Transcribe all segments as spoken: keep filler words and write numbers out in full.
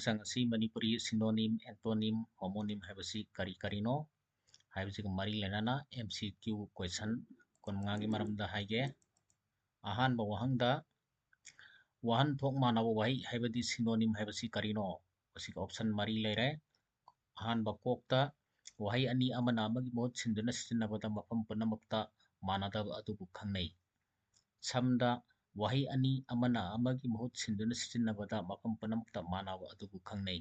ꯁꯪ ꯑꯁꯤ Manipuri synonym, antonym, homonym ꯍꯥꯏꯕꯁꯤ ꯀꯔꯤ ꯀꯔꯤꯅꯣ ꯍꯥꯏꯕꯁꯤꯒ ꯃꯔꯤ ꯂꯩꯅꯅ M C Q question ꯀꯨꯟꯃꯉꯥꯒꯤ ꯃꯔꯝꯗ ꯍꯥꯏꯒꯦ꯫ ꯑꯍꯥꯟꯕ ꯋꯥꯍꯪꯗ, ꯋꯥꯍꯟꯊꯣꯛ ꯃꯥꯟꯅꯕ ꯋꯥꯍꯩ ꯍꯥꯏꯕꯗꯤ synonym ꯍꯥꯏꯕꯁꯤ ꯀꯔꯤꯅꯣ? ꯃꯁꯤꯒꯤ option ꯃꯔꯤ ꯂꯩꯔꯦ꯫ ꯑꯍꯥꯟꯕ ꯀꯣꯛꯇ, ꯋꯥꯍꯩ ꯑꯅꯤ ꯑꯃꯅ ꯑꯃꯒꯤ ꯃꯍꯨꯠ ꯁꯤꯟꯗꯨꯅ ꯁꯤꯖꯤꯟꯅꯕꯗ ꯃꯐꯝ ꯄꯨꯝꯅꯃꯛꯇ ꯃꯥꯟꯅꯗꯕ ꯑꯗꯨꯕꯨ ꯈꯪꯅꯩ꯫ ꯁꯝꯗ, ꯋꯥꯍꯩ ꯑꯅꯤ ꯑꯃꯅ ꯑꯃꯒꯤ ꯃꯍꯨꯠ ꯁꯤꯟꯗꯨꯅ ꯁꯤꯖꯤꯟꯅꯕꯗ ꯃꯐꯝ ꯄꯨꯝꯅꯃꯛꯇ ꯃꯥꯟꯅꯕ ꯑꯗꯨꯕꯨ ꯈꯪꯅꯩ꯫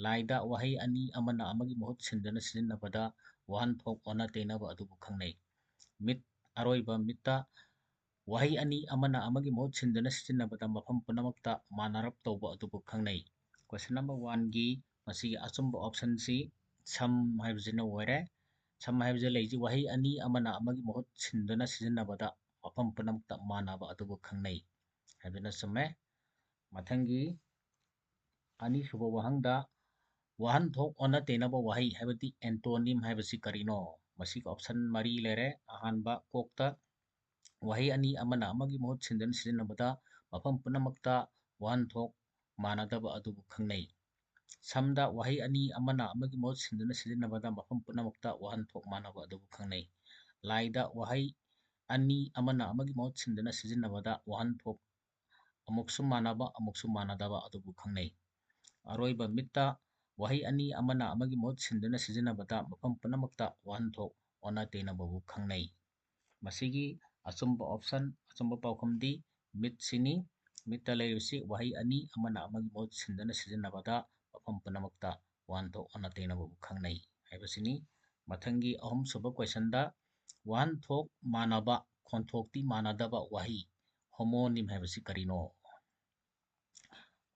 ꯂꯥꯏꯗ, ꯋꯥꯍꯩ ꯑꯅꯤ ꯑꯃꯅ ꯑꯃꯒꯤ ꯃꯍꯨꯠ ꯁꯤꯟꯗꯨꯅ ꯁꯤꯖꯤꯟꯅꯕꯗ ꯋꯥꯍꯟꯊꯣꯛ ꯑꯣꯟꯅ ꯇꯩꯅꯕ ꯑꯗꯨꯕꯨ ꯈꯪꯅꯩ꯫ ꯃꯤꯠ, ꯑꯔꯣꯏꯕ ꯃꯤꯠꯇ, ꯋꯥꯍꯩ ꯑꯅꯤ ꯑꯃꯅ ꯑꯃꯒꯤ ꯃꯍꯨꯠ ꯁꯤꯟꯗꯨꯅ ꯁꯤꯖꯤꯟꯅꯕꯗ ꯃꯐꯝ ꯄꯨꯝꯅꯃꯛꯇ ꯃꯥꯟꯅꯔꯞ ꯇꯧꯕ ꯑꯗꯨꯕꯨ ꯈꯪꯅꯩ꯫ Question number oneꯒꯤ ꯃꯁꯤꯒꯤ ꯑꯆꯨꯝꯕ optionꯁꯤ ꯁꯝ ꯍꯥꯏꯕꯁꯤꯅ ꯑꯣꯏꯔꯦ꯫ ꯁꯝ ꯍꯥꯏꯕꯁꯤꯗ ꯂꯩꯔꯤꯁꯤ ꯋꯥꯍꯩ ꯑꯅꯤ ꯑꯃꯅ ꯑꯃꯒꯤ ꯃꯍꯨꯠ ꯁꯤꯟꯗꯨꯅ ꯁꯤꯖꯤꯟꯅꯕꯗ ꯃꯐꯝ ꯄꯨꯝꯅꯃꯛꯇ ꯃꯥꯟꯅꯕ ꯑꯗꯨꯕꯨ ꯈꯪꯅꯩ ꯍꯥꯏꯕꯗꯨꯅ ꯆꯨꯝꯃꯦ꯫ ꯃꯊꯪꯒꯤ ꯑꯅꯤꯁꯨꯕ ꯋꯥꯍꯪꯗ, ꯋꯥꯍꯟꯊꯣꯛ ꯑꯣꯟꯅ ꯇꯩꯅꯕ ꯋꯥꯍꯩ ꯍꯥꯏꯕꯗꯤ antonym ꯍꯥꯏꯕꯁꯤ ꯀꯔꯤꯅꯣ? ꯃꯁꯤꯒꯤ option ꯃꯔꯤ ꯂꯩꯔꯦ꯫ ꯑꯍꯥꯟꯕ ꯀꯣꯛꯇ, ꯋꯥꯍꯩ ꯑꯅꯤ ꯑꯃꯅ ꯑꯃꯒꯤ ꯃꯍꯨꯠ ꯁꯤꯟꯗꯨꯅ ꯁꯤꯖꯤꯟꯅꯕꯗ ꯃꯐꯝ ꯄꯨꯝꯅꯃꯛꯇ ꯋꯥꯍꯟꯊꯣꯛ ꯃꯥꯟꯅꯗꯕ ꯑꯗꯨꯕꯨ ꯈꯪꯅꯩ꯫ ꯁꯝꯗ, ꯋꯥꯍꯩ ꯑꯅꯤ ꯑꯃꯅ ꯑꯃꯒꯤ ꯃꯍꯨꯠ ꯁꯤꯟꯗꯨꯅ ꯁꯤꯖꯤꯟꯅꯕꯗ ꯃꯐꯝ ꯄꯨꯝꯅꯃꯛꯇ ꯋꯥꯍꯟꯊꯣꯛ ꯃꯥꯟꯅꯕ ꯑꯗꯨꯕꯨ ꯈꯪꯅꯩ꯫ ꯂꯥꯏꯗ, ꯋꯥꯍꯩ ꯑꯅꯤ ꯑꯃꯅ ꯑꯃꯒꯤ ꯃꯍꯨꯠ ꯁꯤꯟꯗꯨꯅ ꯁꯤꯖꯤꯟꯅꯕꯗ ꯋꯥꯍꯟꯊꯣꯛ ꯑꯃꯨꯛꯁꯨ ꯃꯥꯟꯅꯕ, ꯑꯃꯨꯛꯁꯨ ꯃꯥꯟꯅꯗꯕ ꯑꯗꯨꯕꯨ ꯈꯪꯅꯩ꯫ ꯑꯔꯣꯏꯕ ꯃꯤꯠꯇ, ꯋꯥꯍꯩ ꯑꯅꯤ ꯑꯃꯅ ꯑꯃꯒꯤ ꯃꯍꯨꯠ ꯁꯤꯟꯗꯨꯅ ꯁꯤꯖꯤꯟꯅꯕꯗ ꯃꯐꯝ ꯄꯨꯝꯅꯃꯛꯇ ꯋꯥꯍꯟꯊꯣꯛ ꯑꯣꯟꯅ ꯇꯩꯅꯕꯕꯨ ꯈꯪꯅꯩ꯫ ꯃꯁꯤꯒꯤ ꯑꯆꯨꯝꯕ option, ꯑꯆꯨꯝꯕ ꯄꯥꯎꯈꯨꯝꯗꯤ ꯃꯤꯠꯁꯤꯅꯤ꯫ ꯃꯤꯠꯇ ꯂꯩꯔꯤꯕꯁꯤ ꯋꯥꯍꯩ ꯑꯅꯤ ꯑꯃꯅ ꯑꯃꯒꯤ ꯃꯍꯨꯠ ꯁꯤꯟꯗꯨꯅ ꯁꯤꯖꯤꯟꯅꯕꯗ ꯃꯐꯝ ꯄꯨꯝꯅꯃꯛꯇ ꯋꯥꯍꯟꯊꯣꯛ ꯑꯣꯟꯅ ꯇꯩꯅꯕꯕꯨ ꯈꯪꯅꯩ ꯍꯥꯏꯕꯁꯤꯅꯤ꯫ ꯃꯊꯪꯒꯤ ꯑꯍꯨꯝꯁꯨꯕ questionꯗ, ꯋꯥꯍꯟꯊꯣꯛ ꯃꯥꯟꯅꯕ, ꯈꯣꯟꯊꯣꯛꯇꯤ ꯃꯥꯟꯅꯗꯕ ꯋꯥꯍꯩ homonym ꯍꯥꯏꯕꯁꯤ ꯀꯔꯤꯅꯣ?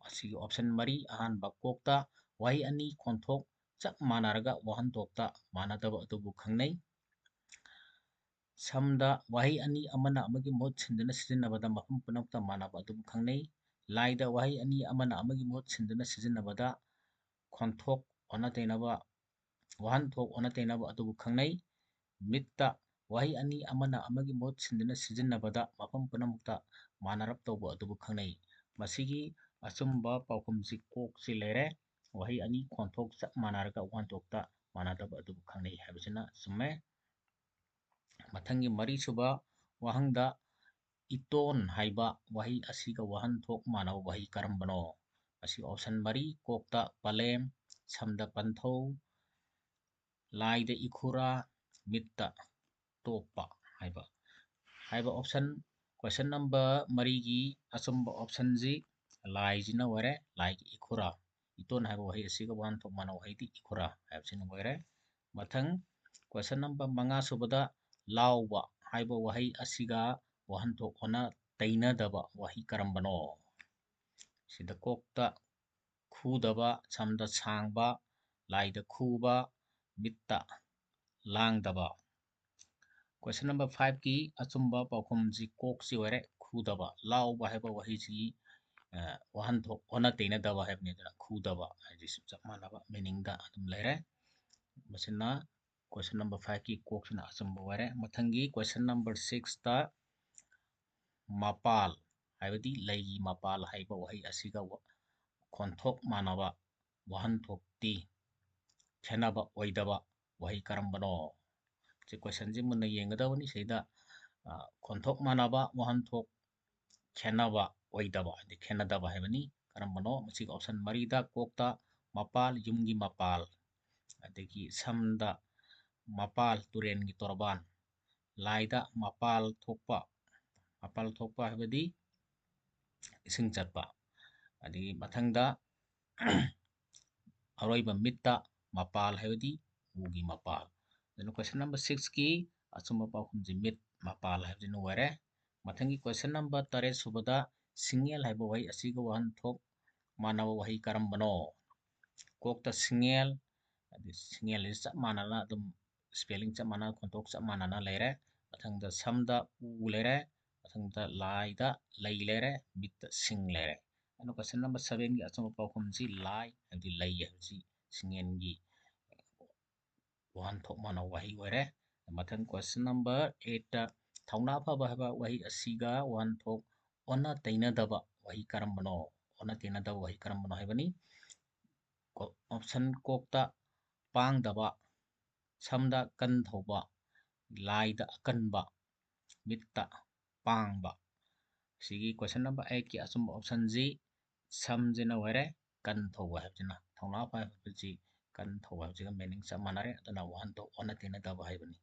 ꯑꯁꯤꯒꯤ option ꯃꯔꯤ, ꯑꯍꯥꯟꯕ ꯀꯣꯛꯇ, ꯋꯥꯍꯩ ꯑꯅꯤ ꯈꯣꯟꯊꯣꯛ ꯆꯞ ꯃꯥꯟꯅꯔꯒ ꯋꯥꯍꯟꯊꯣꯛꯇ ꯃꯥꯟꯅꯗꯕ ꯑꯗꯨꯕꯨ ꯈꯪꯅꯩ꯫ ꯁꯝꯗ, ꯋꯥꯍꯩ ꯑꯅꯤ ꯑꯃꯅ ꯑꯃꯒꯤ ꯃꯍꯨꯠ ꯁꯤꯟꯗꯨꯅ ꯁꯤꯖꯤꯟꯅꯕꯗ ꯃꯐꯝ ꯄꯨꯝꯅꯃꯛꯇ ꯃꯥꯟꯅꯕ ꯑꯗꯨꯕꯨ ꯈꯪꯅꯩ꯫ ꯂꯥꯏꯗ, ꯋꯥꯍꯩ ꯑꯅꯤ ꯑꯃꯅ ꯑꯃꯒꯤ ꯃꯍꯨꯠ ꯁꯤꯟꯗꯨꯅ ꯁꯤꯖꯤꯟꯅꯕꯗ ꯈꯣꯟꯊꯣꯛ ꯑꯣꯟꯅ ꯇꯩꯅꯕ, ꯋꯥꯍꯟꯊꯣꯛ ꯑꯣꯟꯅ ꯇꯩꯅꯕ ꯑꯗꯨꯕꯨ ꯈꯪꯅꯩ꯫ ꯃꯤꯠꯇ, ꯋꯥꯍꯩ ꯑꯅꯤ ꯑꯃꯅ ꯑꯃꯒꯤ ꯃꯍꯨꯠ ꯁꯤꯟꯗꯨꯅ ꯁꯤꯖꯤꯟꯅꯕꯗ ꯃꯐꯝ ꯄꯨꯝꯅꯃꯛꯇ ꯃꯥꯟꯅꯔꯞ ꯇꯧꯕ ꯑꯗꯨꯕꯨ ꯈꯪꯅꯩ꯫ ꯃꯁꯤꯒꯤ ꯑꯆꯨꯝꯕ ꯄꯥꯎꯈꯨꯝꯁꯤ ꯀꯣꯛꯁꯤ ꯂꯩꯔꯦ꯫ ꯋꯥꯍꯩ ꯑꯅꯤ ꯈꯣꯟꯊꯣꯛ ꯆꯞ ꯃꯥꯟꯅꯔꯒ ꯋꯥꯍꯟꯊꯣꯛꯇ ꯃꯥꯟꯅꯗꯕ ꯑꯗꯨꯕꯨ ꯈꯪꯅꯩ ꯍꯥꯏꯕꯁꯤꯅ ꯆꯨꯝꯃꯦ꯫ ꯃꯊꯪꯒꯤ ꯃꯔꯤꯁꯨꯕ ꯋꯥꯍꯪꯗ ꯏꯇꯣꯟ ꯍꯥꯏꯕ ꯋꯥꯍꯩ ꯑꯁꯤꯒ ꯋꯥꯍꯟꯊꯣꯛ ꯃꯥꯟꯅꯕ ꯋꯥꯍꯩ ꯀꯔꯝꯕꯅꯣ? ꯑꯁꯤ option ꯃꯔꯤ: ꯀꯣꯛꯇ ꯄꯂꯦꯝ, ꯁꯝꯗ ꯄꯟꯊꯧ, ꯂꯥꯏꯗ ꯏꯈꯨꯔꯥ, ꯃꯤꯠꯇ ꯇꯣꯞꯄ ꯍꯥꯏꯕ꯫ ꯍꯥꯏꯕ option, question number ꯃꯔꯤꯒꯤ ꯑꯆꯨꯝꯕ optionꯁꯤ ꯂꯥꯏꯁꯤꯅ ꯑꯣꯏꯔꯦ, ꯂꯥꯏꯒꯤ ꯏꯈꯨꯔꯥ꯫ ꯏꯇꯣꯟ ꯍꯥꯏꯕ ꯋꯥꯍꯩ ꯑꯁꯤꯒ ꯋꯥꯍꯟꯊꯣꯛ ꯃꯥꯟꯅꯕ ꯋꯥꯍꯩꯗꯤ ꯏꯈꯨꯔꯥ ꯍꯥꯏꯕꯁꯤꯅ ꯑꯣꯏꯔꯦ꯫ ꯃꯊꯪ question number ꯃꯉꯥ ꯁꯨꯕꯗ ꯂꯥꯎꯕ ꯍꯥꯏꯕ ꯋꯥꯍꯩ ꯑꯁꯤꯒ ꯋꯥꯍꯟꯊꯣꯛ ꯑꯣꯟꯅ ꯇꯩꯅꯗꯕ ꯋꯥꯍꯩ ꯀꯔꯝꯕꯅꯣ? ꯁꯤꯗ ꯀꯣꯛꯇ ꯈꯨꯗꯕ, ꯁꯝꯗ ꯁꯥꯡꯕ, ꯂꯥꯏꯗ ꯈꯨꯕ, ꯃꯤꯠꯇ ꯂꯥꯡꯗꯕ꯫ Question number fiveꯀꯤ ꯑꯆꯨꯝꯕ ꯄꯥꯎꯈꯨꯝꯁꯤ ꯀꯣꯛꯁꯤ ꯑꯣꯏꯔꯦ, ꯈꯨꯗꯕ꯫ ꯂꯥꯎꯕ ꯍꯥꯏꯕ ꯋꯥꯍꯩꯁꯤ, ꯑ, ꯋꯥꯍꯟꯊꯣꯛ ꯑꯣꯟꯅ ꯇꯩꯅꯗꯕ ꯍꯥꯏꯕꯅꯤ, ꯑꯗꯨꯅ ꯈꯨꯗꯕ ꯍꯥꯏꯁꯤꯁꯨ ꯆꯞ ꯃꯥꯟꯅꯕ meaningꯗ ꯑꯗꯨꯝ ꯂꯩꯔꯦ꯫ ꯃꯁꯤꯅ question number fiveꯀꯤ ꯀꯣꯛꯁꯤꯅ ꯑꯆꯨꯝꯕ ꯑꯣꯏꯔꯦ꯫ ꯃꯊꯪꯒꯤ question number sixꯇ ꯃꯄꯥꯜ ꯍꯥꯏꯕꯗꯤ ꯂꯩꯒꯤ ꯃꯄꯥꯜ ꯍꯥꯏꯕ ꯋꯥꯍꯩ ꯑꯁꯤꯒ ꯋꯥ-, ꯈꯣꯟꯊꯣꯛ ꯃꯥꯟꯅꯕ ꯋꯥꯍꯟꯊꯣꯛꯇꯤ ꯈꯦꯠꯅꯕ ꯑꯣꯏꯗꯕ ꯋꯥꯍꯩ ꯀꯔꯝꯕꯅꯣ? ꯁꯤ questionꯁꯤ ꯃꯨꯟꯅ ꯌꯦꯡꯒꯗꯕꯅꯤ꯫ ꯁꯤꯗ, ꯑ, ꯈꯣꯟꯊꯣꯛ ꯃꯥꯟꯅꯕ ꯋꯥꯍꯟꯊꯣꯛ ꯈꯦꯠꯅꯕ ꯑꯣꯏꯗꯕ, ꯍꯥꯏꯗꯤ ꯈꯦꯠꯅꯗꯕ ꯍꯥꯏꯕꯅꯤ꯫ ꯀꯔꯝꯕꯅꯣ? ꯃꯁꯤꯒꯤ option ꯃꯔꯤꯗ ꯀꯣꯛꯇ ꯃꯄꯥꯜ, ꯌꯨꯝꯒꯤ ꯃꯄꯥꯜ, ꯑꯗꯒꯤ ꯁꯝꯗ ꯃꯄꯥꯜ, ꯇꯨꯔꯦꯟꯒꯤ ꯇꯣꯔꯕꯥꯟ, ꯂꯥꯏꯗ ꯃꯄꯥꯜ ꯊꯣꯛꯄ, ꯃꯄꯥꯜ ꯊꯣꯛꯄ ꯍꯥꯏꯕꯗꯤ ꯏꯁꯤꯡ ꯆꯠꯄ, ꯑꯗꯒꯤ ꯃꯊꯪꯗ ꯑꯔꯣꯏꯕ ꯃꯤꯠꯇ ꯃꯄꯥꯜ ꯍꯥꯏꯕꯗꯤ ꯎꯒꯤ ꯃꯄꯥꯜ꯫ ꯑꯗꯨꯅ question number sixꯀꯤ ꯑꯆꯨꯝꯕ ꯄꯥꯎꯈꯨꯝꯁꯤ ꯃꯤꯠ ꯃꯄꯥꯜ ꯍꯥꯏꯕꯁꯤꯅ ꯑꯣꯏꯔꯦ꯫ ꯃꯊꯪꯒꯤ question number ꯇꯔꯦꯠ ꯁꯨꯕꯗ ꯁꯤꯡꯉꯦꯜ ꯍꯥꯏꯕ ꯋꯥꯍꯩ ꯑꯁꯤꯒ ꯋꯥꯍꯟꯊꯣꯛ ꯃꯥꯟꯅꯕ ꯋꯥꯍꯩ ꯀꯔꯝꯕꯅꯣ? ꯀꯣꯛꯇ ꯁꯤꯡꯉꯦꯜ, ꯍꯥꯏꯗꯤ ꯁꯤꯡꯉꯦꯜ ꯍꯥꯏꯁꯤ ꯆꯞ ꯃꯥꯟꯅꯅ ꯑꯗꯨꯝ spelling ꯆꯞ ꯃꯥꯟꯅꯅ, ꯈꯣꯟꯊꯣꯛ ꯆꯞ ꯃꯥꯟꯅꯅ ꯂꯩꯔꯦ꯫ ꯃꯊꯪꯗ ꯁꯝꯗ ꯎ ꯂꯩꯔꯦ, ꯃꯊꯪꯗ ꯂꯥꯏꯗ ꯂꯩ ꯂꯩꯔꯦ, ꯃꯤꯠꯇ ꯁꯤꯡ ꯂꯩꯔꯦ꯫ ꯑꯗꯨꯅ question number sevenꯒꯤ ꯑꯆꯨꯝꯕ ꯄꯥꯎꯈꯨꯝꯁꯤ ꯂꯥꯏ, ꯍꯥꯏꯕꯗꯤ ꯂꯩ ꯍꯥꯏꯕꯁꯤ ꯁꯤꯡꯉꯦꯜꯒꯤ ꯋꯥꯍꯟꯊꯣꯛ ꯃꯥꯟꯅꯕ ꯋꯥꯍꯩ ꯑꯣꯏꯔꯦ꯫ ꯃꯊꯪ question number eightꯇ ꯊꯧꯅꯥ ꯐꯕ ꯍꯥꯏꯕ ꯋꯥꯍꯩ ꯑꯁꯤꯒ ꯋꯥꯍꯟꯊꯣꯛ ꯑꯣꯟꯅ ꯇꯩꯅꯗꯕ ꯋꯥꯍꯩ ꯀꯔꯝꯕꯅꯣ? ꯑꯣꯟꯅ ꯇꯩꯅꯗꯕ ꯋꯥꯍꯩ ꯀꯔꯝꯕꯅꯣ ꯍꯥꯏꯕꯅꯤ꯫ Option: ꯀꯣꯛꯇ ꯄꯥꯡꯗꯕ, ꯁꯝꯗ ꯀꯟ ꯊꯧꯕ, ꯂꯥꯏꯗ ꯑꯀꯟꯕ, ꯃꯤꯠꯇ ꯄꯥꯡꯕ꯫ ꯁꯤꯒꯤ question number eight ꯀꯤ ꯑꯆꯨꯝꯕ option ꯁꯤ ꯁꯝꯁꯤꯅ ꯑꯣꯏꯔꯦ꯫ ꯀꯟ ꯊꯧꯕ ꯍꯥꯏꯕꯁꯤꯅ, ꯊꯧꯅꯥ ꯐꯕ ꯍꯥꯏꯕꯁꯤ ꯀꯟ ꯊꯧꯕ ꯍꯥꯏꯕꯁꯤꯒ meaning ꯆꯞ ꯃꯥꯟꯅꯔꯦ꯫ ꯑꯗꯨꯅ ꯋꯥꯍꯟꯊꯣꯛ ꯑꯣꯟꯅ ꯇꯩꯅꯗꯕ ꯍꯥꯏꯕꯅꯤ꯫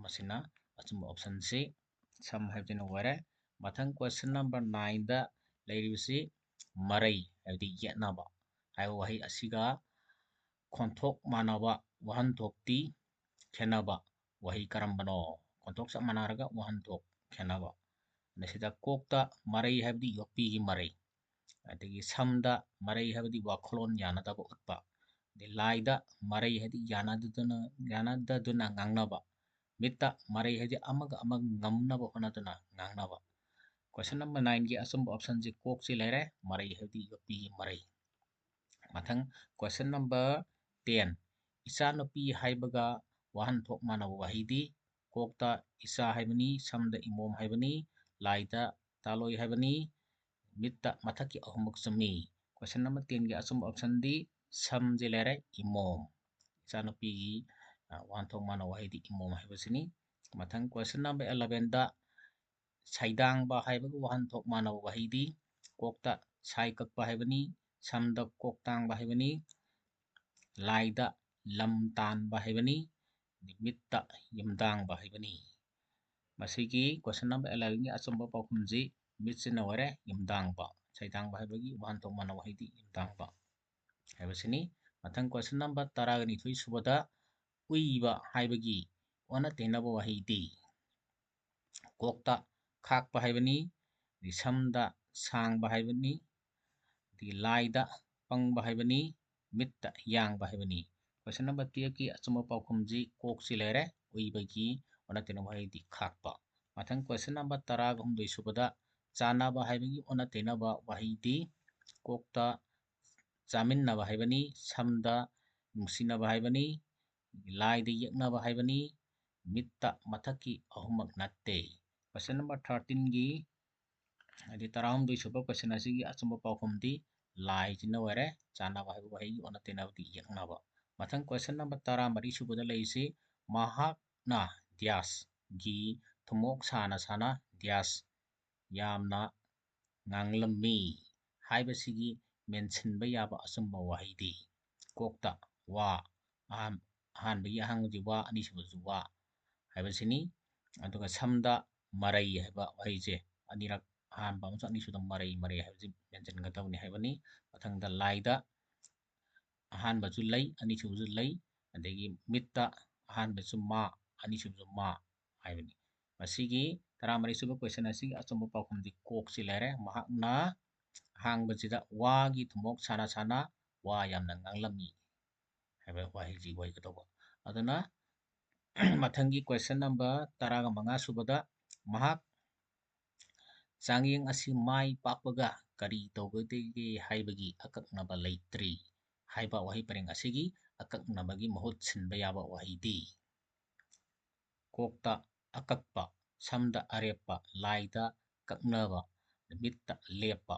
ꯃꯁꯤꯅ ꯑꯆꯨꯝꯕ option ꯁꯤ ꯁꯝ ꯍꯥꯏꯕꯁꯤꯅ ꯑꯣꯏꯔꯦ꯫ ꯃꯊꯪ question number nine ꯗ ꯂꯩꯔꯤꯕꯁꯤ ꯃꯔꯩ, ꯍꯥꯏꯕꯗꯤ ꯌꯦꯠꯅꯕ ꯍꯥꯏꯕ ꯋꯥꯍꯩ ꯑꯁꯤꯒ ꯈꯣꯟꯊꯣꯛ ꯃꯥꯟꯅꯕ, ꯋꯥꯍꯟꯊꯣꯛꯇꯤ ꯈꯦꯠꯅꯕ ꯋꯥꯍꯩ ꯀꯔꯝꯕꯅꯣ? ꯈꯣꯟꯊꯣꯛ ꯆꯞ ꯃꯥꯟꯅꯔꯒ ꯋꯥꯍꯟꯊꯣꯛ ꯈꯦꯠꯅꯕ꯫ ꯃꯁꯤꯗ ꯀꯣꯛꯇ ꯃꯔꯩ ꯍꯥꯏꯕꯗꯤ ꯌꯣꯠꯄꯤꯒꯤ ꯃꯔꯩ, ꯑꯗꯒꯤ ꯁꯝꯗ ꯃꯔꯩ ꯍꯥꯏꯕꯗꯤ ꯋꯥꯈꯜꯂꯣꯟ ꯌꯥꯅꯗꯕ ꯎꯠꯄ, ꯑꯗꯩ ꯂꯥꯏꯗ ꯃꯔꯩ ꯍꯥꯏꯗꯤ ꯌꯥꯅꯗꯗꯨꯅ, ꯌꯥꯅꯗꯗꯨꯅ ꯉꯥꯡꯅꯕ, ꯃꯤꯠꯇ ꯃꯔꯩ ꯍꯥꯏꯗꯤ ꯑꯃꯒ ꯑꯃꯒ ꯉꯝꯅꯕ ꯍꯣꯠꯅꯗꯨꯅ ꯉꯥꯡꯅꯕ꯫ Question number nine ꯒꯤ ꯑꯆꯨꯝꯕ option ꯁꯤ ꯀꯣꯛꯁꯤ ꯂꯩꯔꯦ, ꯃꯔꯩ ꯍꯥꯏꯕꯗꯤ ꯌꯣꯠꯄꯤꯒꯤ ꯃꯔꯩ꯫ ꯃꯊꯪ question number ten, ꯏꯆꯥꯅꯨꯄꯤ ꯍꯥꯏꯕꯒ ꯋꯥꯍꯟꯊꯣꯛ ꯃꯥꯟꯅꯕ ꯋꯥꯍꯩꯗꯤ? ꯀꯣꯛꯇ ꯏꯆꯥ ꯍꯥꯏꯕꯅꯤ, ꯁꯝꯗ ꯏꯃꯣꯝ ꯍꯥꯏꯕꯅꯤ, ꯂꯥꯏꯗ ꯇꯥꯂꯣꯏ ꯍꯥꯏꯕꯅꯤ, ꯃꯤꯠꯇ ꯃꯊꯛꯀꯤ ꯑꯍꯨꯝꯃꯛ ꯆꯨꯝꯃꯤ꯫ Question number ten ꯒꯤ ꯑꯆꯨꯝꯕ option ꯗꯤ ꯁꯝꯁꯤ ꯂꯩꯔꯦ, ꯏꯃꯣꯝ꯫ ꯏꯆꯥꯅꯨꯄꯤꯒꯤ, ꯑ, ꯋꯥꯍꯟꯊꯣꯛ ꯃꯥꯟꯅꯕ ꯋꯥꯍꯩꯗꯤ ꯏꯃꯣꯝ ꯍꯥꯏꯕꯁꯤꯅꯤ꯫ ꯃꯊꯪ question number eleven ꯗ ꯁꯩꯗꯥꯡꯕ ꯍꯥꯏꯕꯒ ꯋꯥꯍꯟꯊꯣꯛ ꯃꯥꯟꯅꯕ ꯋꯥꯍꯩꯗꯤ? ꯀꯣꯛꯇ ꯁꯥꯏ ꯀꯛꯄ ꯍꯥꯏꯕꯅꯤ, ꯁꯝꯗ ꯀꯣꯛ ꯇꯥꯡꯕ ꯍꯥꯏꯕꯅꯤ, ꯂꯥꯏꯗ ꯂꯝ ꯇꯥꯟꯕ ꯍꯥꯏꯕꯅꯤ, ꯃꯤꯠꯇ ꯌꯨꯝꯗꯥꯡꯕ ꯍꯥꯏꯕꯅꯤ꯫ ꯃꯁꯤꯒꯤ question number eleven ꯒꯤ ꯑꯆꯨꯝꯕ ꯄꯥꯎꯈꯨꯝꯁꯤ ꯃꯤꯠꯁꯤꯅ ꯑꯣꯏꯔꯦ, ꯌꯨꯝꯗꯥꯡꯕ꯫ ꯁꯩꯗꯥꯡꯕ ꯍꯥꯏꯕꯒꯤ ꯋꯥꯍꯟꯊꯣꯛ ꯃꯥꯟꯅꯕ ꯋꯥꯍꯩꯗꯤ ꯌꯨꯝꯗꯥꯡꯕ ꯍꯥꯏꯕꯁꯤꯅꯤ꯫ ꯃꯊꯪ question number ꯇꯔꯥꯅꯤꯊꯣꯏ ꯁꯨꯕꯗ ꯎꯏꯕ ꯍꯥꯏꯕꯒꯤ ꯑꯣꯟꯅ ꯇꯩꯅꯕ ꯋꯥꯍꯩꯗꯤ? ꯀꯣꯛꯇ ꯈꯥꯛꯄ ꯍꯥꯏꯕꯅꯤ, ꯑꯗꯩ ꯁꯝꯗ ꯁꯥꯡꯕ ꯍꯥꯏꯕꯅꯤ, ꯑꯗꯒꯤ ꯂꯥꯏꯗ ꯄꯪꯕ ꯍꯥꯏꯕꯅꯤ, ꯃꯤꯠꯇ ꯌꯥꯡꯕ ꯍꯥꯏꯕꯅꯤ꯫ Question number twelve ꯀꯤ ꯑꯆꯨꯝꯕ ꯄꯥꯎꯈꯨꯝꯁꯤ ꯀꯣꯛꯁꯤ ꯂꯩꯔꯦ, ꯎꯏꯕꯒꯤ ꯑꯣꯟꯅ ꯇꯩꯅꯕ ꯋꯥꯍꯩꯗꯤ ꯈꯥꯛꯄ꯫ ꯃꯊꯪ question number ꯇꯔꯥꯒ ꯍꯨꯝꯗꯣꯏ ꯁꯨꯕꯗ ꯆꯥꯟꯅꯕ ꯍꯥꯏꯕꯒꯤ ꯑꯣꯟꯅ ꯇꯩꯅꯕ ꯋꯥꯍꯩꯗꯤ? ꯀꯣꯛꯇ ꯆꯥꯃꯤꯟꯅꯕ ꯍꯥꯏꯕꯅꯤ, ꯁꯝꯗ ꯅꯨꯡꯁꯤꯅꯕ ꯍꯥꯏꯕꯅꯤ, ꯂꯥꯏꯗ ꯌꯦꯛꯅꯕ ꯍꯥꯏꯕꯅꯤ, ꯃꯤꯠꯇ ꯃꯊꯛꯀꯤ ꯑꯍꯨꯝꯃꯛ ꯅꯠꯇꯦ꯫ Question number thirteen ꯒꯤ ꯍꯥꯏꯗꯤ ꯇꯔꯥꯍꯨꯝꯗꯣꯏ ꯁꯨꯕ question ꯑꯁꯤꯒꯤ ꯑꯆꯨꯝꯕ ꯄꯥꯎꯈꯨꯝꯗꯤ ꯂꯥꯏꯁꯤꯅ ꯑꯣꯏꯔꯦ꯫ ꯆꯥꯟꯅꯕ ꯍꯥꯏꯕ ꯋꯥꯍꯩꯒꯤ ꯑꯣꯟꯅ ꯇꯩꯅꯕꯗꯤ ꯌꯦꯛꯅꯕ꯫ ꯃꯊꯪ question number ꯇꯔꯥꯃꯔꯤ ꯁꯨꯕꯗ ꯂꯩꯔꯤꯁꯤ, ꯃꯍꯥꯛꯅ ꯗ꯭ꯌꯥꯁꯒꯤ ꯊꯨꯝꯃꯣꯛ ꯁꯥꯅ ꯁꯥꯅ ꯗ꯭ꯌꯥꯁ ꯌꯥꯝꯅ ꯉꯥꯡꯂꯝꯃꯤ ꯍꯥꯏꯕꯁꯤꯒꯤ ꯃꯦꯟꯁꯤꯟꯕ ꯌꯥꯕ ꯑꯆꯨꯝꯕ ꯋꯥꯍꯩꯗꯤ? ꯀꯣꯛꯇ ꯋꯥ, ꯑꯍꯥꯟ-, ꯑꯍꯥꯟꯕꯒꯤ ꯑꯍꯥꯡꯕꯁꯤ ꯋꯥ, ꯑꯅꯤꯁꯨꯕꯁꯨ ꯋꯥ ꯍꯥꯏꯕꯁꯤꯅꯤ꯫ ꯑꯗꯨꯒ ꯁꯝꯗ ꯃꯔꯩ ꯍꯥꯏꯕ ꯋꯥꯍꯩꯁꯦ ꯑꯅꯤꯔꯛ, ꯑꯍꯥꯟꯕ ꯑꯃꯁꯨꯡ ꯑꯅꯤꯁꯨꯕꯗ ꯃꯔꯩ ꯃꯔꯩ ꯍꯥꯏꯕꯁꯤ ꯃꯦꯟꯁꯤꯟꯒꯗꯕꯅꯤ ꯍꯥꯏꯕꯅꯤ꯫ ꯃꯊꯪꯗ ꯂꯥꯏꯗ ꯑꯍꯥꯟꯕꯁꯨ ꯂꯩ, ꯑꯅꯤꯁꯨꯕꯁꯨ ꯂꯩ, ꯑꯗꯒꯤ ꯃꯤꯠꯇ ꯑꯍꯥꯟꯕꯁꯨ ꯃꯥ, ꯑꯅꯤꯁꯨꯕꯁꯨ ꯃꯥ ꯍꯥꯏꯕꯅꯤ꯫ ꯃꯁꯤꯒꯤ ꯇꯔꯥꯃꯔꯤ ꯁꯨꯕ question ꯑꯁꯤꯒꯤ ꯑꯆꯨꯝꯕ ꯄꯥꯎꯈꯨꯝꯗꯤ ꯀꯣꯛꯁꯤ ꯂꯩꯔꯦ꯫ ꯃꯍꯥꯛꯅ ꯑꯍꯥꯡꯕꯁꯤꯗ ꯋꯥꯒꯤ ꯊꯨꯝꯃꯣꯛ ꯁꯥꯅ ꯁꯥꯅ ꯋꯥ ꯌꯥꯝꯅ ꯉꯥꯡꯂꯝꯃꯤ ꯍꯥꯏꯕ ꯋꯥꯍꯩꯁꯤ ꯑꯣꯏꯒꯗꯧꯕ꯫ ꯑꯗꯨꯅ ꯃꯊꯪꯒꯤ question number ꯇꯔꯥꯒ ꯃꯉꯥ ꯁꯨꯕꯗ, ꯃꯍꯥꯛ ꯆꯥꯡꯌꯦꯡ ꯑꯁꯤ ꯃꯥꯏ ꯄꯥꯛꯄꯒ ꯀꯔꯤ ꯇꯧꯒꯗꯒꯦ ꯍꯥꯏꯕꯒꯤ ꯑꯀꯛꯅꯕ ꯂꯩꯇ꯭ꯔꯤ ꯍꯥꯏꯕ ꯋꯥꯍꯩ ꯄꯔꯦꯡ ꯑꯁꯤꯒꯤ ꯑꯀꯛꯅꯕꯒꯤ ꯃꯍꯨꯠ ꯁꯤꯟꯕ ꯌꯥꯕ ꯋꯥꯍꯩꯗꯤ? ꯀꯣꯛꯇ ꯑꯀꯛꯄ, ꯁꯝꯗ ꯑꯔꯦꯞꯄ, ꯂꯥꯏꯗ ꯀꯛꯅꯕ, ꯃꯤꯠꯇ ꯂꯦꯞꯄ꯫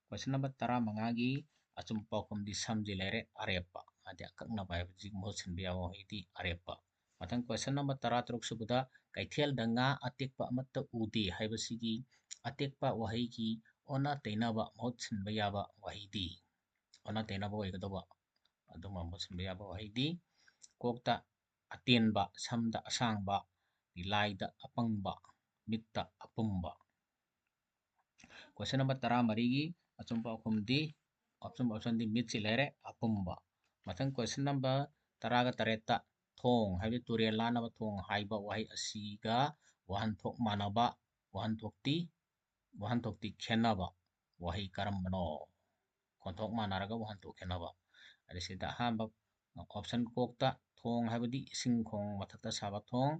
Question number ꯇꯔꯥꯃꯉꯥꯒꯤ ꯑꯆꯨꯝꯕ ꯄꯥꯎꯈꯨꯝꯗꯤ ꯁꯝꯁꯤ ꯂꯩꯔꯦ, ꯑꯔꯦꯞꯄ꯫ ꯍꯥꯏꯗꯤ ꯑꯀꯛꯅꯕ ꯍꯥꯏꯕꯁꯤꯒꯤ ꯃꯍꯨꯠ ꯁꯤꯟꯕ ꯌꯥꯕ ꯋꯥꯍꯩꯗꯤ ꯑꯔꯦꯞꯄ꯫ ꯃꯊꯪ question number ꯇꯔꯥꯇꯔꯨꯛ ꯁꯨꯕꯗ, ꯀꯩꯊꯦꯜꯗ ꯉꯥ ꯑꯇꯦꯛꯄ ꯑꯃꯠꯇ ꯎꯗꯦ ꯍꯥꯏꯕꯁꯤꯒꯤ ꯑꯇꯦꯛꯄ ꯋꯥꯍꯩꯒꯤ ꯑꯣꯟꯅ ꯇꯩꯅꯕ ꯃꯍꯨꯠ ꯁꯤꯟꯕ ꯌꯥꯕ ꯋꯥꯍꯩꯗꯤ? ꯑꯣꯟꯅ ꯇꯩꯅꯕ ꯑꯣꯏꯒꯗꯧꯕ ꯑꯗꯨꯝꯕ ꯃꯍꯨꯠ ꯁꯤꯟꯕ ꯌꯥꯕ ꯋꯥꯍꯩꯗꯤ? ꯀꯣꯛꯇ ꯑꯇꯦꯟꯕ, ꯁꯝꯗ ꯑꯁꯥꯡꯕ, ꯂꯥꯏꯗ ꯑꯄꯪꯕ, ꯃꯤꯠꯇ ꯑꯄꯨꯝꯕ꯫ Question number ꯇꯔꯥꯃꯔꯤꯒꯤ ꯑꯆꯨꯝꯕ ꯄꯥꯎꯈꯨꯝꯗꯤ, ꯑꯆꯨꯝꯕ optionꯗꯤ ꯃꯤꯠꯁꯤ ꯂꯩꯔꯦ, ꯑꯄꯨꯝꯕ꯫ ꯃꯊꯪ question number ꯇꯔꯥꯒ ꯇꯔꯦꯠꯇ, ꯊꯣꯡ ꯍꯥꯏꯕꯗꯤ ꯇꯨꯔꯦꯜ ꯂꯥꯟꯅꯕ ꯊꯣꯡ ꯍꯥꯏꯕ ꯋꯥꯍꯩ ꯑꯁꯤꯒ ꯋꯥꯍꯟꯊꯣꯛ ꯃꯥꯟꯅꯕ ꯋꯥꯍꯟꯊꯣꯛꯇꯤ, ꯋꯥꯍꯟꯊꯣꯛꯇꯤ ꯈꯦꯠꯅꯕ ꯋꯥꯍꯩ ꯀꯔꯝꯕꯅꯣ? ꯈꯣꯟꯊꯣꯛ ꯃꯥꯟꯅꯔꯒ ꯋꯥꯍꯟꯊꯣꯛ ꯈꯦꯠꯅꯕ꯫ ꯑꯗꯩ ꯁꯤꯗ ꯑꯍꯥꯟꯕ option ꯀꯣꯛꯇ ꯊꯣꯡ ꯍꯥꯏꯕꯗꯤ ꯏꯁꯤꯡ ꯈꯣꯡ ꯃꯊꯛꯇ ꯁꯥꯕ ꯊꯣꯡ,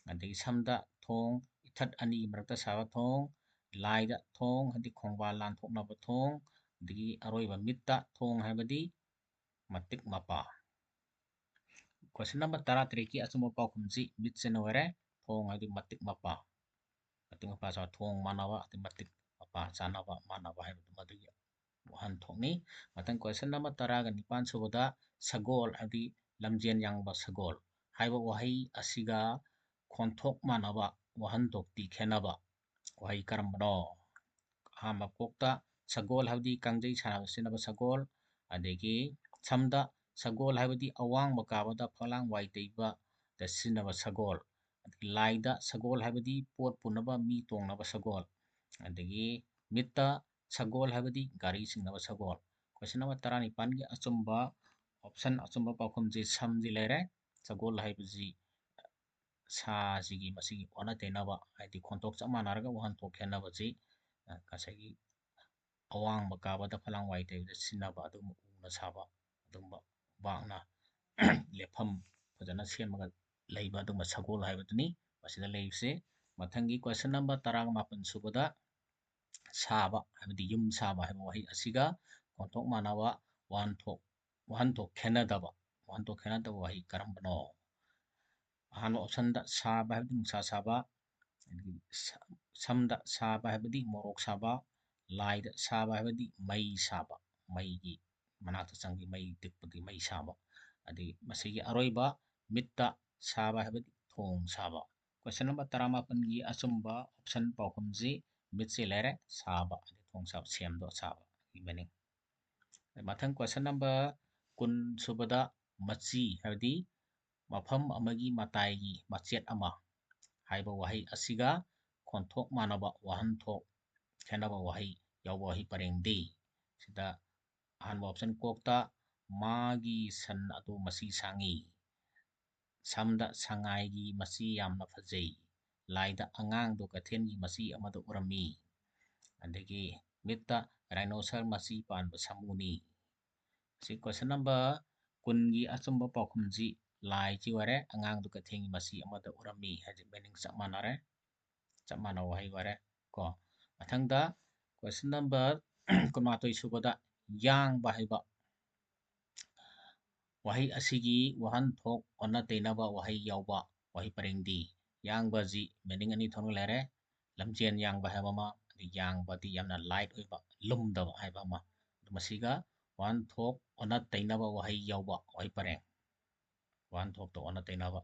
ꯑꯗꯒꯤ ꯁꯝꯗ ꯊꯣꯡ, ꯏꯊꯠ ꯑꯅꯤꯒꯤ ꯃꯔꯛꯇ ꯁꯥꯕ ꯊꯣꯡ, ꯂꯥꯏꯗ ꯊꯣꯡ ꯍꯥꯏꯗꯤ ꯈꯣꯡꯕꯥꯜ ꯂꯥꯟꯊꯣꯛꯅꯕ ꯊꯣꯡ, ꯑꯗꯒꯤ ꯑꯔꯣꯏꯕ ꯃꯤꯠꯇ ꯊꯣꯡ ꯍꯥꯏꯕꯗꯤ ꯃꯇꯤꯛ ꯃꯄꯥ꯫ Question number ꯇꯔꯥꯇꯔꯦꯠꯀꯤ ꯑꯆꯨꯝꯕ ꯄꯥꯎꯈꯨꯝꯁꯤ ꯃꯤꯠꯁꯤꯅ ꯑꯣꯏꯔꯦ꯫ ꯊꯣꯡ ꯍꯥꯏꯗꯤ ꯃꯇꯤꯛ ꯃꯄꯥ꯫ ꯃꯇꯤꯛ ꯃꯄꯥ ꯁꯥꯕ, ꯊꯣꯡ ꯃꯥꯟꯅꯕ ꯑꯗꯩ ꯃꯇꯤꯛ ꯃꯄꯥ꯫ ꯄꯥ ꯆꯥꯅꯕ ꯃꯥꯟꯅꯕ ꯍꯥꯏꯕꯗꯨ ꯃꯗꯨꯒꯤ ꯋꯥꯍꯟꯊꯣꯛꯅꯤ꯫ ꯃꯊꯪ question number ꯇꯔꯥꯒ ꯅꯤꯄꯥꯟ ꯁꯨꯕꯗ ꯁꯒꯣꯜ ꯍꯥꯏꯕꯗꯤ ꯂꯝꯖꯦꯟ ꯌꯥꯡꯕ ꯁꯒꯣꯜ ꯍꯥꯏꯕ ꯋꯥꯍꯩ ꯑꯁꯤꯒ ꯈꯣꯟꯊꯣꯛ ꯃꯥꯟꯅꯕ ꯋꯥꯍꯟꯊꯣꯛꯇꯤ ꯈꯦꯠꯅꯕ ꯋꯥꯍꯩ ꯀꯔꯝꯕꯅꯣ? ꯑꯍꯥꯟꯕ ꯀꯣꯛꯇ ꯁꯒꯣꯜ ꯍꯥꯏꯕꯗꯤ ꯀꯥꯡꯖꯩ ꯁꯥꯟꯅꯕ ꯁꯤꯖꯤꯟꯅꯕ ꯁꯒꯣꯜ, ꯑꯗꯒꯤ ꯁꯝꯗ ꯁꯒꯣꯜ ꯍꯥꯏꯕꯗꯤ ꯑꯋꯥꯡꯕ ꯀꯥꯕꯗ ꯐꯛꯂꯥꯡ ꯋꯥꯏ ꯇꯩꯕꯗ ꯁꯤꯖꯤꯟꯅꯕ ꯁꯒꯣꯜ, ꯑꯗꯒꯤ ꯂꯥꯏꯗ ꯁꯒꯣꯜ ꯍꯥꯏꯕꯗꯤ ꯄꯣꯠ ꯄꯨꯅꯕ ꯃꯤ ꯇꯣꯡꯅꯕ ꯁꯒꯣꯜ, ꯑꯗꯒꯤ ꯃꯤꯠꯇ ꯁꯒꯣꯜ ꯍꯥꯏꯕꯗꯤ ꯒꯥꯔꯤ ꯆꯤꯡꯅꯕ ꯁꯒꯣꯜ꯫ Question number ꯇꯔꯥꯅꯤꯄꯥꯟꯒꯤ ꯑꯆꯨꯝꯕ option, ꯑꯆꯨꯝꯕ ꯄꯥꯎꯈꯨꯝꯁꯤ ꯁꯝꯁꯤ ꯂꯩꯔꯦ꯫ ꯁꯒꯣꯜ ꯍꯥꯏꯕꯁꯤ ꯁꯥꯁꯤꯒꯤ ꯃꯁꯤꯒꯤ ꯑꯣꯟꯅ ꯇꯩꯅꯕ, ꯍꯥꯏꯗꯤ ꯈꯣꯟꯊꯣꯛ ꯆꯞ ꯃꯥꯟꯅꯔꯒ ꯋꯥꯍꯟꯊꯣꯛ ꯈꯦꯠꯅꯕꯁꯤ, ꯑ, ꯉꯁꯥꯏꯒꯤ ꯑꯋꯥꯡꯕ ꯀꯥꯕꯗ ꯐꯛꯂꯥꯡ ꯋꯥꯏ ꯇꯩꯕꯗ ꯁꯤꯖꯤꯟꯅꯕ ꯑꯗꯨꯒꯨꯝꯕ ꯎꯅ ꯁꯥꯕ, ꯑꯗꯨꯒꯨꯝꯕ ꯎꯕꯥꯛꯅ ꯂꯦꯞꯐꯝ ꯐꯖꯅ ꯁꯦꯝꯃꯒ ꯂꯩꯕ ꯑꯗꯨꯒꯨꯝꯕ ꯁꯒꯣꯜ ꯍꯥꯏꯕꯗꯨꯅꯤ ꯃꯁꯤꯗ ꯂꯩꯔꯤꯕꯁꯦ꯫ ꯃꯊꯪꯒꯤ question number ꯇꯔꯥꯒ ꯃꯥꯄꯟ ꯁꯨꯕꯗ ꯁꯥꯕ ꯍꯥꯏꯕꯗꯤ ꯌꯨꯝ ꯁꯥꯕ ꯍꯥꯏꯕ ꯋꯥꯍꯩ ꯑꯁꯤꯒ ꯈꯣꯟꯊꯣꯛ ꯃꯥꯟꯅꯕ ꯋꯥꯍꯟꯊꯣꯛ, ꯋꯥꯍꯟꯊꯣꯛ ꯈꯦꯠꯅꯗꯕ, ꯋꯥꯍꯟꯊꯣꯛ ꯈꯦꯠꯅꯗꯕ ꯋꯥꯍꯩ ꯀꯔꯝꯕꯅꯣ? ꯑꯍꯥꯟꯕ optionꯗ ꯁꯥꯕ ꯍꯥꯏꯕꯗꯤ ꯅꯨꯡꯁꯥ ꯁꯥꯕ, ꯑꯗꯒꯤ ꯁ-, ꯁꯝꯗ ꯁꯥꯕ ꯍꯥꯏꯕꯗꯤ ꯃꯣꯔꯣꯛ ꯁꯥꯕ, ꯂꯥꯏꯗ ꯁꯥꯕ ꯍꯥꯏꯕꯗꯤ ꯃꯩ ꯁꯥꯕ, ꯃꯩꯒꯤ ꯃꯅꯥꯛꯇ ꯆꯪꯕꯤ ꯃꯩ ꯇꯤꯛꯄꯒꯤ ꯃꯩ ꯁꯥꯕ꯫ ꯑꯗꯒꯤ ꯃꯁꯤꯒꯤ ꯑꯔꯣꯏꯕ ꯃꯤꯠꯇ ꯁꯥꯕ ꯍꯥꯏꯕꯗꯤ ꯊꯣꯡ ꯁꯥꯕ꯫ Question number ꯇꯔꯥꯃꯥꯄꯟꯒꯤ ꯑꯆꯨꯝꯕ option ꯄꯥꯎꯈꯨꯝꯁꯤ ꯃꯤꯠꯁꯤ ꯂꯩꯔꯦ, ꯁꯥꯕ ꯍꯥꯏꯗꯤ ꯊꯣꯡ ꯁꯥꯕ, ꯁꯦꯝꯗꯣ ꯁꯥꯕꯒꯤ meaning꯫ ꯃꯊꯪ question number ꯀꯨꯟ ꯁꯨꯕꯗ ꯃꯆꯤ ꯍꯥꯏꯕꯗꯤ ꯃꯐꯝ ꯑꯃꯒꯤ ꯃꯇꯥꯏꯒꯤ ꯃꯆꯦꯠ ꯑꯃ ꯍꯥꯏꯕ ꯋꯥꯍꯩ ꯑꯁꯤꯒ ꯈꯣꯟꯊꯣꯛ ꯃꯥꯟꯅꯕ ꯋꯥꯍꯟꯊꯣꯛ ꯈꯦꯠꯅꯕ ꯋꯥꯍꯩ ꯌꯥꯎꯕ ꯋꯥꯍꯩ ꯄꯔꯦꯡꯗꯤ? ꯁꯤꯗ ꯑꯍꯥꯟꯕ option ꯀꯣꯛꯇ ꯃꯥꯒꯤ ꯁꯟ ꯑꯗꯨ ꯃꯁꯤ ꯁꯥꯡꯉꯤ꯫ ꯁꯝꯗ ꯁꯉꯥꯏꯒꯤ ꯃꯁꯤ ꯌꯥꯝꯅ ꯐꯖꯩ꯫ ꯂꯥꯏꯗ ꯑꯉꯥꯡꯗꯣ ꯀꯩꯊꯦꯜꯒꯤ ꯃꯁꯤ ꯑꯃꯗ ꯎꯔꯝꯃꯤ꯫ ꯑꯗꯒꯤ ꯃꯤꯠꯇ rhinoceros ꯃꯁꯤ ꯄꯥꯟꯕ ꯁꯥꯃꯨꯅꯤ꯫ ꯁꯤ question number ꯀꯨꯟꯒꯤ ꯑꯆꯨꯝꯕ ꯄꯥꯎꯈꯨꯝꯁꯤ ꯂꯥꯏꯁꯤ ꯑꯣꯏꯔꯦ, ꯑꯉꯥꯡꯗꯣ ꯀꯩꯊꯦꯜꯒꯤ ꯃꯁꯤ ꯑꯃꯗ ꯎꯔꯝꯃꯤ ꯍꯥꯏꯁꯦ meaning ꯆꯞ ꯃꯥꯟꯅꯔꯦ, ꯆꯞ ꯃꯥꯟꯅꯕ ꯋꯥꯍꯩ ꯑꯣꯏꯔꯦ ꯀꯣ꯫ ꯃꯊꯪꯗ question number ꯀꯨꯟꯃꯥꯊꯣꯏ ꯁꯨꯕꯗ ꯌꯥꯡꯕ ꯍꯥꯏꯕ ꯋꯥꯍꯩ ꯑꯁꯤꯒꯤ ꯋꯥꯍꯟꯊꯣꯛ ꯑꯣꯟꯅ ꯇꯩꯅꯕ ꯋꯥꯍꯩ ꯌꯥꯎꯕ ꯋꯥꯍꯩ ꯄꯔꯦꯡꯗꯤ? ꯌꯥꯡꯕꯁꯤ meaning ꯑꯅꯤ ꯊꯣꯛꯅ ꯂꯩꯔꯦ, ꯂꯝꯖꯦꯟ ꯌꯥꯡꯕ ꯍꯥꯏꯕ ꯑꯃ, ꯌꯥꯡꯕꯗꯤ ꯌꯥꯝꯅ light ꯑꯣꯏꯕ, ꯂꯨꯝꯗꯕ ꯍꯥꯏꯕ ꯑꯃ꯫ ꯃꯁꯤꯒ ꯋꯥꯍꯟꯊꯣꯛ ꯑꯣꯟꯅ ꯇꯩꯅꯕ ꯋꯥꯍꯩ ꯌꯥꯎꯕ ꯋꯥꯍꯩ ꯄꯔꯦꯡ꯫ ꯋꯥꯍꯟꯊꯣꯛꯇ ꯑꯣꯟꯅ ꯇꯩꯅꯕ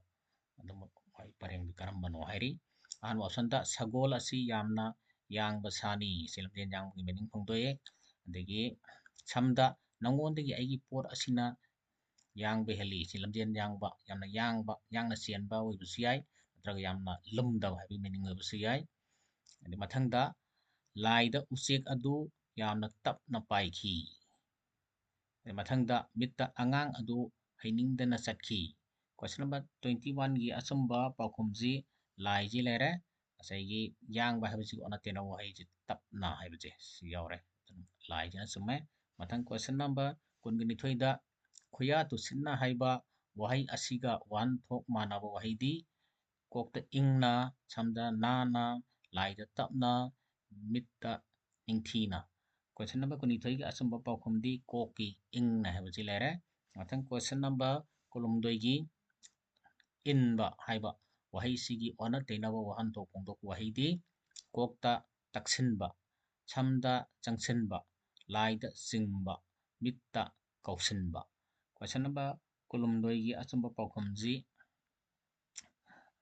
ꯑꯗꯨꯝ ꯋꯥꯍꯩ ꯄꯔꯦꯡꯗꯨ ꯀꯔꯝꯕꯅꯣ ꯍꯥꯏꯔꯤ꯫ ꯑꯍꯥꯟꯕ option ꯗ ꯁꯒꯣꯜ ꯑꯁꯤ ꯌꯥꯝꯅ ꯌꯥꯡꯕ ꯁꯥꯅꯤ꯫ ꯁꯤ ꯂꯝꯖꯦꯟ ꯌꯥꯡꯕꯒꯤ meaning ꯐꯣꯡꯗꯣꯛꯑꯦ꯫ ꯑꯗꯒꯤ ꯁꯝꯗ ꯅꯉꯣꯟꯗꯒꯤ ꯑꯩꯒꯤ ꯄꯣꯠ ꯑꯁꯤꯅ ꯌꯥꯡꯕ ꯍꯦꯜꯂꯤ꯫ ꯁꯤ ꯂꯝꯖꯦꯟ ꯌꯥꯡꯕ, ꯌꯥꯝꯅ ꯌꯥꯡꯕ, ꯌꯥꯡꯅ ꯆꯦꯟꯕ ꯑꯣꯏꯕꯁꯨ ꯌꯥꯏ, ꯅꯠꯇ꯭ꯔꯒ ꯌꯥꯝꯅ ꯂꯨꯝꯗꯕ ꯍꯥꯏꯕꯒꯤ meaning ꯑꯣꯏꯕꯁꯨ ꯌꯥꯏ꯫ ꯑꯗꯩ ꯃꯊꯪꯗ ꯂꯥꯏꯗ ꯎꯆꯦꯛ ꯑꯗꯨ ꯌꯥꯝꯅ ꯇꯞꯅ ꯄꯥꯏꯈꯤ꯫ ꯑꯗꯩ ꯃꯊꯪꯗ ꯃꯤꯠꯇ ꯑꯉꯥꯡ ꯑꯗꯨ ꯍꯩꯅꯤꯡꯗꯅ ꯆꯠꯈꯤ꯫ Question number twenty one ꯒꯤ ꯑꯆꯨꯝꯕ ꯄꯥꯎꯈꯨꯝꯁꯤ ꯂꯥꯏꯁꯤ ꯂꯩꯔꯦ꯫ ꯉꯁꯥꯏꯒꯤ ꯌꯥꯡꯕ ꯍꯥꯏꯕꯁꯤꯒꯤ ꯑꯣꯟꯅ ꯇꯩꯅꯕ ꯋꯥꯍꯩꯁꯤ ꯇꯞꯅ ꯍꯥꯏꯕꯁꯦ ꯁꯤ ꯌꯥꯎꯔꯦ꯫ ꯑꯗꯨꯅ ꯂꯥꯏꯁꯤꯅ ꯆꯨꯝꯃꯦ꯫ ꯃꯊꯪ question number ꯀꯨꯟꯒ ꯅꯤꯊꯣꯏꯗ ꯈꯨꯌꯥ ꯇꯨꯁꯤꯟꯅ ꯍꯥꯏꯕ ꯋꯥꯍꯩ ꯑꯁꯤꯒ ꯋꯥꯍꯟꯊꯣꯛ ꯃꯥꯟꯅꯕ ꯋꯥꯍꯩꯗꯤ ꯀꯣꯛꯇ ꯏꯪꯅ, ꯁꯝꯗ ꯅꯥꯟꯅ, ꯂꯥꯏꯗ ꯇꯞꯅ, ꯃꯤꯠꯇ ꯅꯤꯡꯊꯤꯅ꯫ Question number ꯀꯨꯟꯅꯤꯊꯣꯏꯒꯤ ꯑꯆꯨꯝꯕ ꯄꯥꯎꯈꯨꯝꯗꯤ ꯀꯣꯛꯀꯤ ꯏꯪꯅ ꯍꯥꯏꯕꯁꯤ ꯂꯩꯔꯦ꯫ ꯃꯊꯪ question number ꯀꯨꯟꯍꯨꯝꯗꯣꯏꯒꯤ ꯏꯟꯕ ꯍꯥꯏꯕ ꯋꯥꯍꯩꯁꯤꯒꯤ ꯑꯣꯟꯅ ꯇꯩꯅꯕ ꯋꯥꯍꯟꯊꯣꯛ ꯐꯣꯡꯗꯣꯛꯄ ꯋꯥꯍꯩꯗꯤ ꯀꯣꯛꯇ ꯇꯛꯁꯤꯟꯕ, ꯁꯝꯗ ꯆꯪꯁꯤꯟꯕ, ꯂꯥꯏꯗ ꯆꯤꯡꯕ, ꯃꯤꯠꯇ ꯀꯧꯁꯤꯟꯕ꯫ Question number ꯀꯨꯟꯍꯨꯝꯗꯣꯏꯒꯤ ꯑꯆꯨꯝꯕ ꯄꯥꯎꯈꯨꯝꯁꯤ,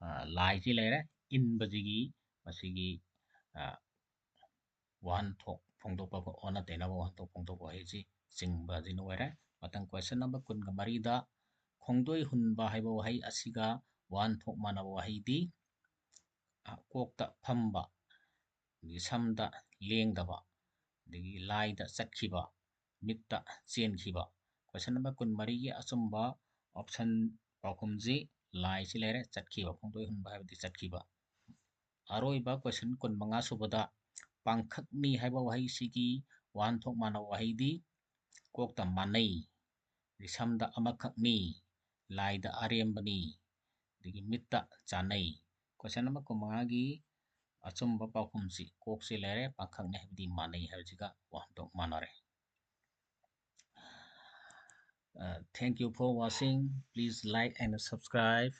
ꯑ, ꯂꯥꯏꯁꯤ ꯂꯩꯔꯦ꯫ ꯏꯟꯕꯁꯤꯒꯤ ꯃꯁꯤꯒꯤ, ꯑ, ꯋꯥꯍꯟꯊꯣꯛ ꯐꯣꯡꯗꯣꯛꯄ, ꯑꯣꯟꯅ ꯇꯩꯅꯕ ꯋꯥꯍꯟꯊꯣꯛ ꯐꯣꯡꯗꯣꯛꯄ ꯋꯥꯍꯩꯁꯤ ꯆꯤꯡꯕꯁꯤꯅ ꯑꯣꯏꯔꯦ꯫ ꯃꯊꯪ question number ꯀꯨꯟꯒ ꯃꯔꯤꯗ ꯈꯣꯡꯗꯣꯏ ꯍꯨꯟꯕ ꯍꯥꯏꯕ ꯋꯥꯍꯩ ꯑꯁꯤꯒ ꯋꯥꯍꯟꯊꯣꯛ ꯃꯥꯟꯅꯕ ꯋꯥꯍꯩꯗꯤ, ꯑ, ꯀꯣꯛꯇ ꯐꯝꯕ, ꯑꯗꯒꯤ ꯁꯝꯗ ꯂꯦꯡꯗꯕ, ꯑꯗꯒꯤ ꯂꯥꯏꯗ ꯆꯠꯈꯤꯕ, ꯃꯤꯠꯇ ꯆꯦꯟꯈꯤꯕ꯫ Question number ꯀꯨꯟꯃꯔꯤꯒꯤ ꯑꯆꯨꯝꯕ option ꯄꯥꯎꯈꯨꯝꯁꯤ ꯂꯥꯏꯁꯤ ꯂꯩꯔꯦ, ꯆꯠꯈꯤꯕ, ꯈꯣꯡꯗꯣꯏ ꯍꯨꯟꯕ ꯍꯥꯏꯕꯗꯤ ꯆꯠꯈꯤꯕ꯫ ꯑꯔꯣꯏꯕ question ꯀꯨꯟꯃꯉꯥ ꯁꯨꯕꯗ ꯄꯥꯡꯈꯛꯅꯤ ꯍꯥꯏꯕ ꯋꯥꯍꯩꯁꯤꯒꯤ ꯋꯥꯍꯟꯊꯣꯛ ꯃꯥꯟꯅꯕ ꯋꯥꯍꯩꯗꯤ ꯀꯣꯛꯇ ꯃꯥꯟꯅꯩ, ꯑꯗꯩ ꯁꯝꯗ ꯑꯃꯈꯛꯅꯤ, ꯂꯥꯏꯗ ꯑꯔꯦꯝꯕꯅꯤ, ꯑꯗꯒꯤ ꯃꯤꯠꯇ ꯆꯥꯟꯅꯩ꯫ Question number ꯀꯨꯟꯃꯉꯥꯒꯤ ꯑꯆꯨꯝꯕ ꯄꯥꯎꯈꯨꯝꯁꯤ ꯀꯣꯛꯁꯤ ꯂꯩꯔꯦ, ꯄꯥꯡꯈꯛꯅꯤ ꯍꯥꯏꯕꯗꯤ ꯃꯥꯟꯅꯩ ꯍꯥꯏꯕꯁꯤꯒ ꯋꯥꯍꯟꯊꯣꯛ ꯃꯥꯟꯅꯔꯦ꯫ Uh, thank you for watching. Please like and subscribe.